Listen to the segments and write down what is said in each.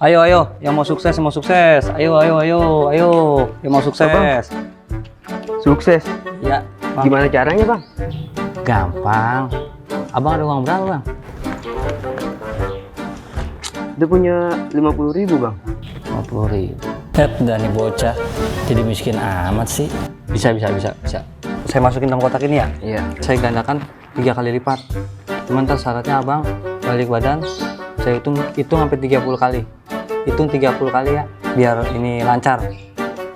Ayo, ayo, yang mau sukses, yang mau sukses. Ayo, ayo, ayo, ayo, yang mau sukses. Sukses? Ya, Bang. Gimana caranya, Bang? Gampang. Abang ada uang berapa, Bang? Dia punya 50.000, Bang. 50.000. Udah nih bocah, jadi miskin amat sih. Bisa. Saya masukin dalam kotak ini ya? Iya. Saya gandakan 3 kali lipat. Cuman ntar syaratnya abang balik badan, saya hitung sampai 30 kali. Hitung 30 kali ya, biar ini lancar.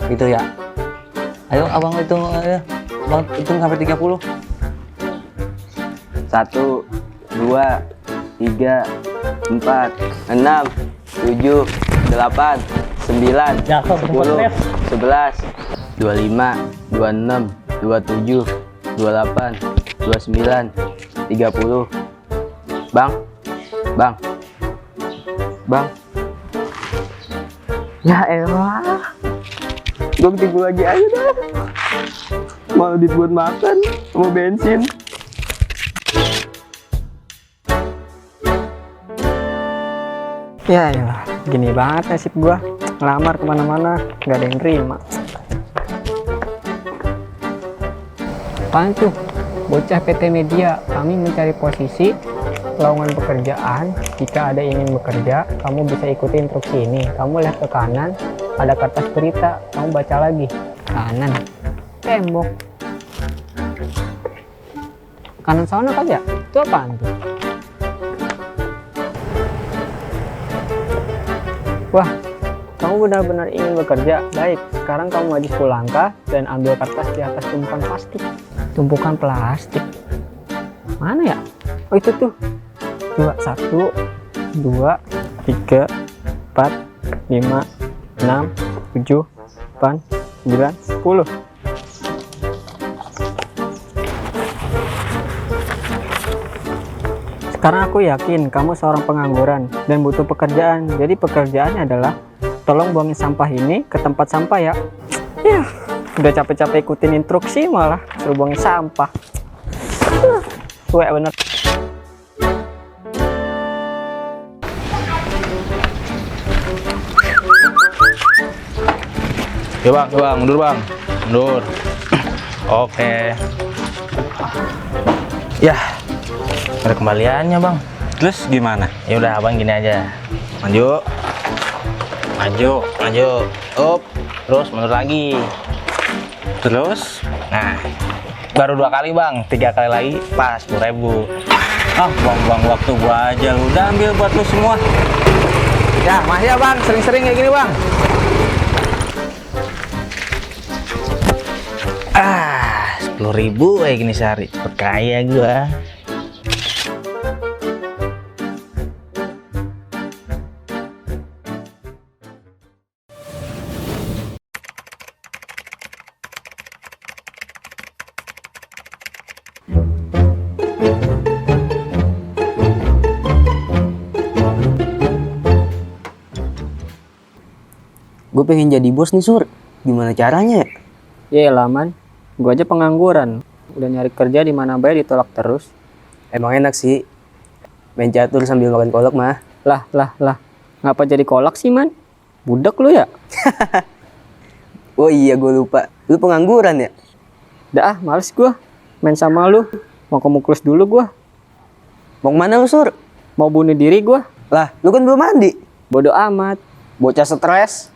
Gitu ya. Ayo abang hitung, ayo. Abang hitung sampai 30. 1, 2, 3, 4, 6, 7, 8, 9, 10, 11, 25, 26, 27, 28, 29, 30. Bang. Ya elah. Gue ketipu lagi aja dah. Malah dibuat makan sama bensin. Ya elah, gini banget nasib gua. Ngelamar kemana-mana, nggak ada yang terima. Apaan tuh? Bocah PT Media, kami mencari posisi lowongan pekerjaan. Jika ada ingin bekerja, kamu bisa ikuti instruksi ini. Kamu lihat ke kanan, ada kertas berita, kamu baca lagi. Kanan, tembok. Kanan sana kali ya? Itu apaan tuh? Wah, kamu benar-benar ingin bekerja. Baik, sekarang kamu maju 10 langkah dan ambil kertas di atas tumpukan plastik. Tumpukan plastik? Mana ya? Oh itu tuh. 1, 2, 3, 4, 5, 6, 7, 8, 9, 10. Sekarang aku yakin kamu seorang pengangguran dan butuh pekerjaan. Jadi pekerjaannya adalah tolong buangin sampah ini ke tempat sampah ya. Ya, udah capek-capek ikutin instruksi malah suruh buangin sampah. Suek bener. Ya bang, mundur bang, mundur. Oke. Ya, ada kembaliannya bang. Terus gimana? Ya udah abang gini aja, maju, up, terus mundur lagi, Terus? nah, baru 2 kali bang, 3 kali lagi pas 10.000. Buang-buang waktu gua aja. Lu udah ambil buat lu semua. Ya, masih ya bang, sering-sering kayak gini bang. 10.000 kayak gini sehari, cepet kaya gua. Gue pengen jadi bos nih, Sur. Gimana caranya ya? Ya laman, gua aja pengangguran. Udah nyari kerja di mana baik ditolak terus. Emang enak sih main catur sambil makan kolak mah. Lah. Ngapa jadi kolak sih, man? Budak lu ya? Oh iya, gue lupa. Lu pengangguran ya? Dah, males gua main sama lu. Mau ke Muklus dulu gua. Mau kemana lu, Sur? Mau bunuh diri gua. Lah, lu kan belum mandi. Bodoh amat. Bocah stres.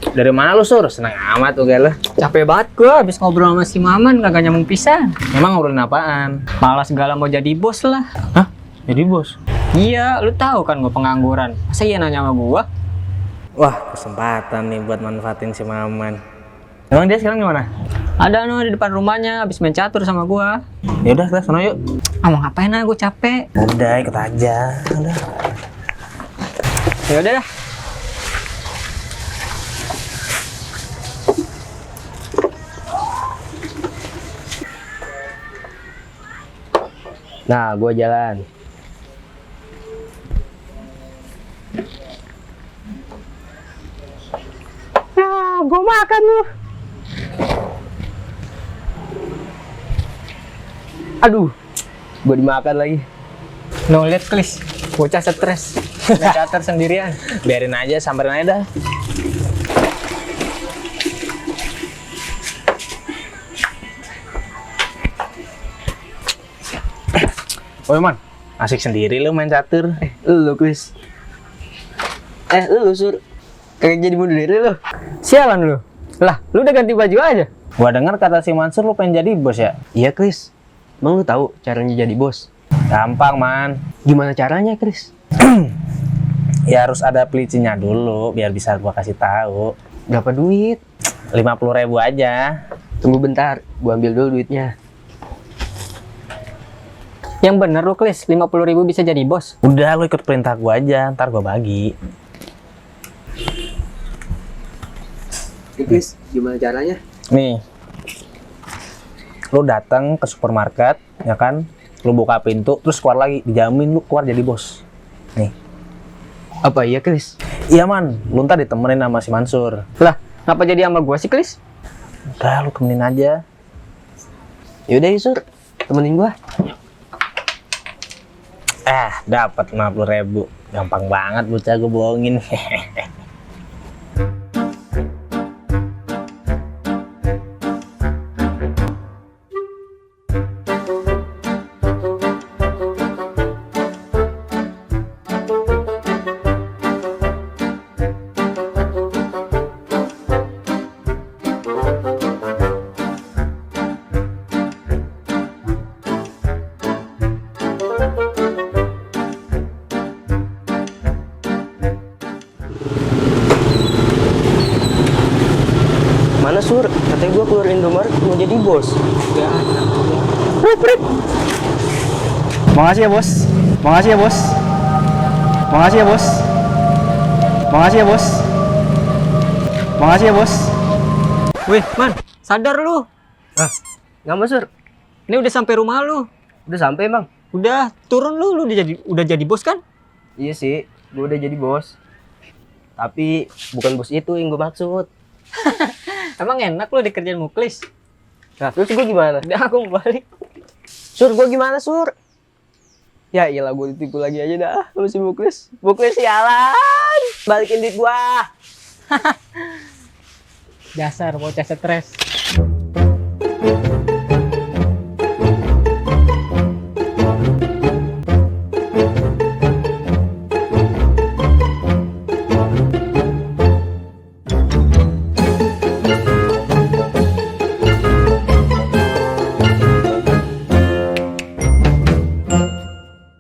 Dari mana lu sur? Seneng amat tuh kayak lu. Capek banget gua habis ngobrol sama si Maman, kagak nyambung pisan. Emang ngobrolin apaan? Malah segala mau jadi bos lah. Hah? Jadi bos? Iya, lu tahu kan gua pengangguran. Masa iya nanya sama gua? Wah, kesempatan nih buat manfaatin si Maman. Emang dia sekarang gimana? Ada di depan rumahnya habis main catur sama gua. Ya udah, kita sono yuk. Mau ngapain ah, gua capek. Udah, ikut aja. Udah. Ya udah dah. Nah, gue jalan. Gua makan lu. Aduh, Gue dimakan lagi. No, lihat Klis, bocah stres. Naik charter sendirian. Biarin aja, samperin aja dah. Oh man, asik sendiri lu main catur. Lu Chris. Lu Sur. Kagak jadi mundur diri lu. Sialan lu. Lah, lu udah ganti baju aja. Gua dengar kata si Mansur lu pengen jadi bos ya? Iya Chris. Emang lu tahu caranya jadi bos? Gampang man. Gimana caranya Chris? Ya harus ada pelicinya dulu biar bisa gua kasih tahu. Berapa duit? 50.000 aja. Tunggu bentar, gua ambil dulu duitnya. Yang bener lu Klis, 50.000 bisa jadi bos. Udah lu ikut perintah gua aja, ntar gua bagi. Chris, gimana caranya? Nih, lu datang ke supermarket, ya kan? Lu buka pintu, terus keluar lagi, dijamin lu keluar jadi bos. Nih. Apa iya Chris? Iya man, lu ntar ditemenin sama si Mansur. Lah, ngapa jadi sama gua sih Klis? Udah lu temenin aja. Yaudah ya Sur, temenin gua. Dapat 50.000. Gampang banget bocah gue bohongin. Mana Sur? Katanya gua keluar Indomaret mau jadi bos. Makasih ya bos. Makasih ya bos. Makasih ya bos. Makasih ya bos. Makasih ya bos. Wih, Man, sadar lu. Ngapa Sur? Ini udah sampai rumah lu. Udah sampai Bang? Udah turun lu udah jadi bos kan? Iya sih, gua udah jadi bos. Tapi bukan bos itu yang gua maksud. Emang enak lu dikerjain Muklis. Nah, terus gua gimana? Udah aku mau balik. Sur, gua gimana Sur? Ya iyalah, gua ditipu lagi aja dah sama si Muklis. Muklis sialan, balikin duit gua. Dasar bocah stres.